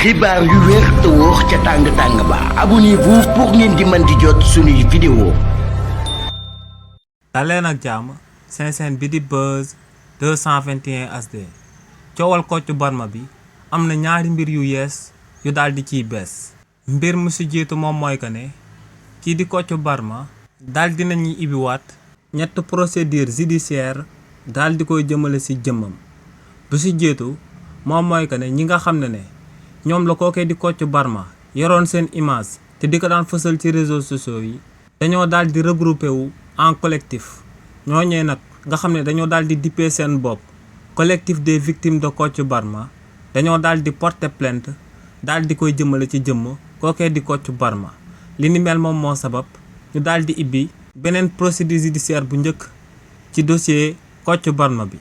xibaar yu wér te wóor ca tàng ba abonnez-vous pour ngeen di mën di jot suñuy vidéo. daleen ak jàmm seen seen bi di Buzz 221 HD coowal Kocc Barma bi am na ñaari mbir yu yees yu daal di ciy bees. mbir mu si jiitu moom mooy que ne kii di Kocc Barma daal di nañuy ibiwaat ñett procédure judiciaire daal di koy jëmale si jëmmam. bu si jiitu moom mooy que ne ñi nga xam ne ñoom la kookee di Kocc Barma yoroon seen image te di ko daan fësal ci réseaux sociaux yi dañoo daal di regroupé wu en collectif. ñooñee nag nga xam ne dañoo daal di dippee seen bopp collectif des victimes de Kocc Barma dañoo daal di porter plainte daal di koy jëmale ci jëmm kookee di Kocc Barma. li ni mel moom moo sabab ñu daal di ibbi beneen procédure judiciaire bu njëkk ci dossier Kocc Barma bi.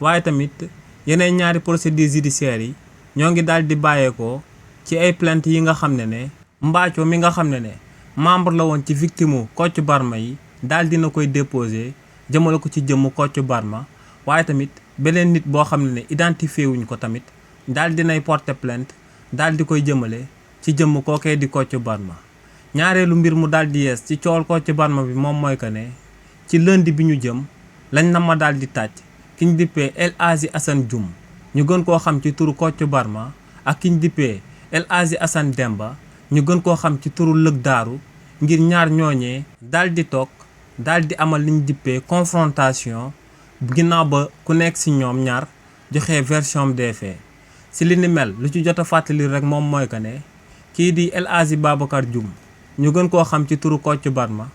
waaye tamit yeneen ñaari procédure judiciaire yi ñoo ngi daal di bàyyeekoo ci ay plainte yi nga xam ne Mbathio mi nga xam ne membre la woon ci victime Kocc Barma yi daal dina koy déposé jëmale ko ci jëmm Kocc Barma. waaye tamit beneen nit boo xam ne identifié wuñ ko tamit daal dinay porter plainte daal di koy jëmale ci jëmm kookee di Kocc Barma. ñaareelu mbir mu daal di yees ci coowal Kocc Barma bi moom mooy que ne ci lundi bi ñu jëm lañ na ma daal di tàcc ki ñu dippee El Hadji Assane Dioum ñu gën koo xam ci turu Kocc Barma ak ki ñu dippee El Hadji Assane Demba ñu gën koo xam ci turu Lëg Daaru ngir ñaar ñooñee daal di toog daal di amal li ñu dippee confrontation ginnaaw ba ku nekk ci ñoom ñaar joxe version des faits. ci li ni mel lu ci jot a fàttali rek moom mooy que ne kii di El Hadji Babacar Dioum ñu gën koo xam ci turu Kocc Barma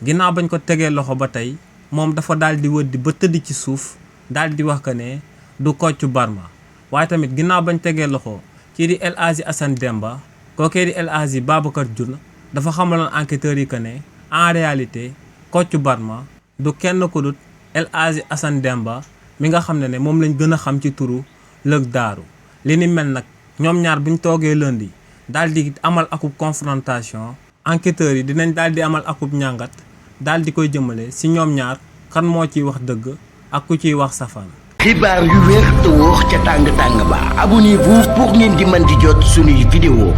ginnaaw bañ ko tegee loxo ba tey moom dafa daal di wëddi ba tëdd ci suuf daal di wax que ne du Kocc Barma. waaye tamit ginnaaw bañ tegee loxo kii di El Hadji Assane Demba kookee di El Hadji Babacar Dioum dafa xamaloon enquêteurs yi que ne en réalité Kocc Barma du kenn ku dut El Hadji Assane Demba mi nga xam ne moom lañ gën a xam ci turu Lëg Daaru. li ni mel nag ñoom ñaar buñ toogee lundi daal di amal akub confrontation enquêteurs yi dinañ daal di amal akub ñàngat daal di koy jëmale ci ñoom ñaar kan moo ciy wax dëgg ak ku ciy wax safaan. xibaar yu wér te wóor ca tàng ba abonnez-vous pour ngeen di mën di jot suñuy vidéo.